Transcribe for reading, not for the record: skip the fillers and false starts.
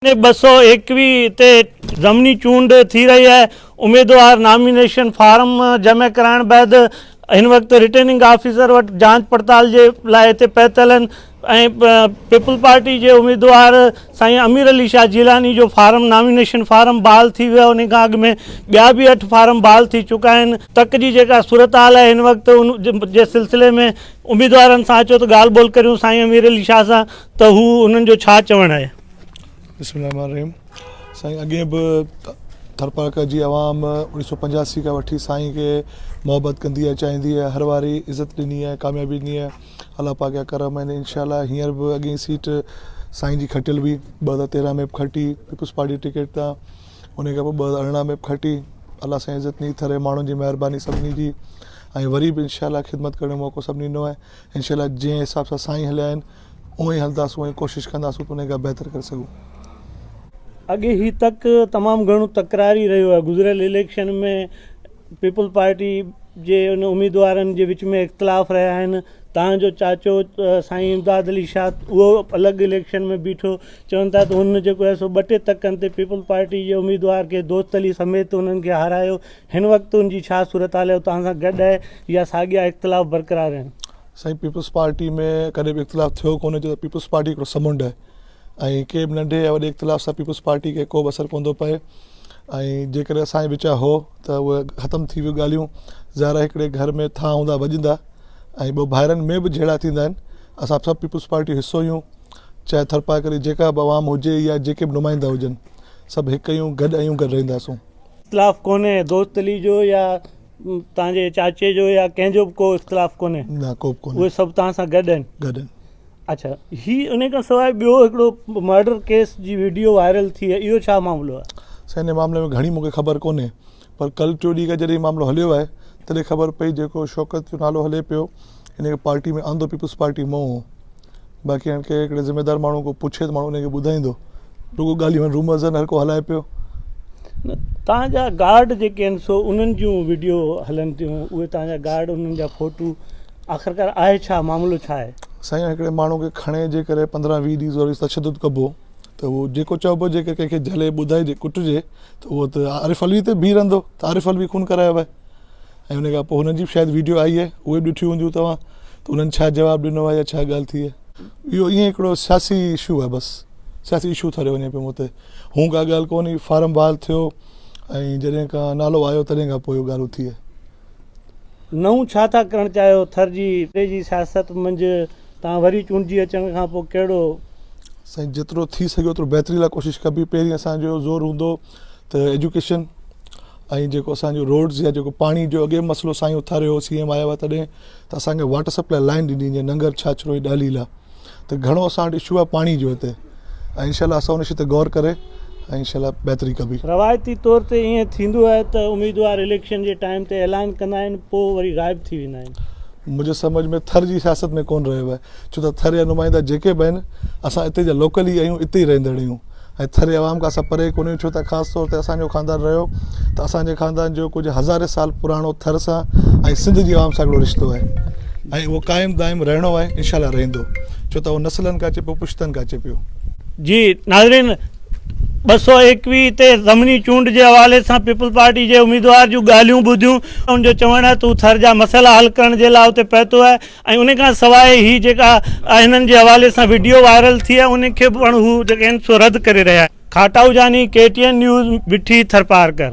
221 تي ضمني چونڊ ٿي رهي آهي، اميدوار نامينيشن فارم جمع ڪرائڻ بعد هن وقت رٽرننگ آفيسر وٽ جاچ پڙتال جي لاء هتي پهتل آهن ۽ پيپلز پارٽي جي اميدوار سائين امير علي شاهه جيلاني جو فارم نامينيشن فارم بحال ٿي ويو ان کان اڳ ۾ ٻيا به اٺ فارم بحال ٿي چڪا آهن. تڪ جي جيڪا صورتحال آهي هن وقت ان جي سلسلي ۾ اميدوارن سان اچو ته ڳالهه ٻولهه ڪريون سائين امير علي شاهه سان ته هو انهن جو ڇا چوڻ آهي. بسم الله الرحمن الرحيم سائين اڳئين به ٿرپارڪر جي عوام 1985 کان وٺي سائين کي محبت ڪندي آهي چاهيندي آهي هر واري عزت ڏني آهي ڪاميابي ڏني آهي الله پاڪ جا ڪرم آهن انشاء الله هينئر به اڳئين سيٽ سائين جي کٽيل هئي 2013 ۾ به کٽي پيپلز پارٽي ٽڪيٽ تان ان کان پوء 2018 ۾ به کٽي الله سائين عزت ڏني ٿر جي ماڻهن جي مهرباني سڀني جي ۽ وري به انشاء الله خدمت ڪرڻ جو موقعو سڀني ڏنو آهي انشاء الله جنهن حساب سان سائين هليا آهن اونئن ئي هلنداسون ۽ ڪوشش ڪنداسون ته انهي کان بهتر ڪري سگهون. اڳي هي تڪ تمام گهڻو تڪراري رهيو آهي گذريل اليڪشن ۾ پيپلز پارٽي جي ان اميدوارن جي وچ ۾ اختلاف رهيا آهن تان جو چاچو سائين امداد علي شاهه اهو الڳ اليڪشن ۾ بيٺو چون ٿا ته هن جيڪو آهي سو ٻه ٽي تڪن تي پيپلز پارٽي جي اميدوار کي دوست علي سميت انهن کي هارايو هن وقت ان جي ڇا صورتحال آهي توهان سان گڏ آهي يا ساڳيا اختلاف برقرار آهن. سائين پيپلز پارٽي ۾ ڪڏهن به اختلاف ٿيو ڪونهي ڇو ته پيپلز پارٽي هڪڙو سمنڊ آهي ۽ ڪنهن به ننڍي يا وڏي اختلاف سان پيپلز پارٽي کي ڪو به اثر ڪونه ٿو پئي ۽ جيڪڏهن اسان جي وچان هو ته اهي ختم ٿي ويون ڳالهيون ظاهر آهي هڪڙي گهر ۾ ٿانء هوندا وڄندا ۽ ٻيو ڀائرن ۾ به جهيڙا ٿيندا آهن اسان سڀ پيپلز پارٽي جو حصو آهيون چاهي ٿرپارڪر جي جيڪا به عوام هجي يا جيڪي به نمائندا هجن سڀ هڪ آهيون گڏ آهيون گڏ رهنداسون. اختلاف ڪونهي دوست علي جو يا توهان جي چاچي جو يا ڪنهن جو به ڪو اختلاف ڪونهي؟ نه ڪو به ڪونهي. اهي سڀ توهان سان گڏ آهن؟ گڏ آهن. اڇا هي ان کان سواء ٻيو هڪڙو مرڊر ڪيس جي ويڊيو وائرل ٿي آهي اهو ڇا معاملو آهي؟ سائين ان معاملي ۾ گهڻي مونکي خبر ڪونهي پر ڪل ٽيون ڏينهن کان جڏهن هي معاملو هليو آهي تڏهن خبر پئي جيڪو شوڪت جو نالو هلي پيو ان کي پارٽي ۾ آندو پيپلز پارٽي مون هو. باقي هاڻ ڪنهن هڪڙي ذميدار ماڻهو ڪو پڇي ته ماڻهو ان کي ٻڌائيندو رڳو ڳالهيون آهن رومرز آهن هر ڪو هلائي پيو. نه توهان جا گارڊ جيڪي آهن سو انهن جون وڊيو هلن ٿيون اهي توهان جا گارڊ انهن جا فوٽو آخرڪار آهي ڇا معاملو ڇا آهي؟ سائين هڪڙي ماڻهو کي کڻي جي ڪري 15 20 ڏينهن زوري تشدد ڪبو ته اهو جيڪو چئبو جيڪر ڪنهن کي جهلي ٻڌائجي ڪٽجي ته اهو ته عارف علوي تي بيهي رهندو ته عارف علوي خون ڪرايو آهي ۽ ان کان پوء هنن جي به شايد ويڊيو آئي آهي اهي به ڏٺيون هونديون توهان ته انهن ڇا جواب ڏنو آهي يا ڇا ڳالهه ٿي آهي. اهو ائين هڪڙو سياسي اشو آهي بس سياسي اشو ٿريو وڃي پيو مون تي هون ڪا ڳالهه ڪونهي فارم بحال ٿيو ۽ جڏهن کان نالو آيو تڏهن کان پوء اهو ڳالهه اٿي آهي. نئون ڇا ٿا ڪرڻ چاهيو ٿر جي جي سياست منجهه توهان وري چونڊجي اچڻ کان پوء ڪهڙو. سائين جيترو ٿي سگهيو اوترو بهتري لاء ڪوشش ڪبي پهرين اسان جو زور هوندو ته ايجوڪيشن ۽ جيڪو اسان جو روڊز يا جيڪو پاڻي جو اڳي مسئلو سائين اٿاريو هو سي ايم آيو آهي تڏهن ته اسان کي واٽر سپلاء لائن ڏني جيئن ننگر ڇاڇرو ۽ ڏالي لا ته گهڻو اسان وٽ اشو آهي پاڻي جو هتي ۽ انشاء الله اسان ان شي تي غور ڪري ۽ انشاء الله بهتري ڪبي. روايتي طور تي ائين ٿيندو آهي ته اميدوار اليڪشن جي ٽائيم تي اعلان ڪندا آهن پوء وري غائب ٿي ويندا آهن. منهنجي سمجهه ۾ ٿر جي سياست ۾ ڪونه رهيو آهي ڇو ته ٿر جا نمائندا جيڪي به آهن اسان اتي جا لوڪل ئي آهيون اتي ئي رهندڙ آهيون ۽ ٿر جي عوام کان اسان پري ڪونه آهيون ڇو ته خاص طور تي اسان جو خاندان رهيو ته اسان جي خاندان جو ڪجهه هزارين سال پراڻو ٿر سان ۽ سنڌ جي عوام سان هڪڙو رشتو آهي ۽ اهو قائم دائم رهڻو آهي انشاء الله رهندو ڇو ته اهو نسلن کان اچي پيو پشتن کان اچي پيو. جي ناظرين 221 تي ضمني چونڊ جي حوالي سان پيپلز پارٽي جي اميدوار جون ڳالهيون ٻڌيون ان جو چوڻ آهي ته هو ٿر جا مسئلا حل ڪرڻ جي لاء اتي پهتو آهي ۽ ان کان سواء هي جيڪا هنن جي حوالي سان وڊيو وائرل ٿي آهي ان کي به پڻ هو جيڪي آهن سو رد ڪري رهيا آهن. Khatau Jani, K T N news, Mithi, Tharparkar.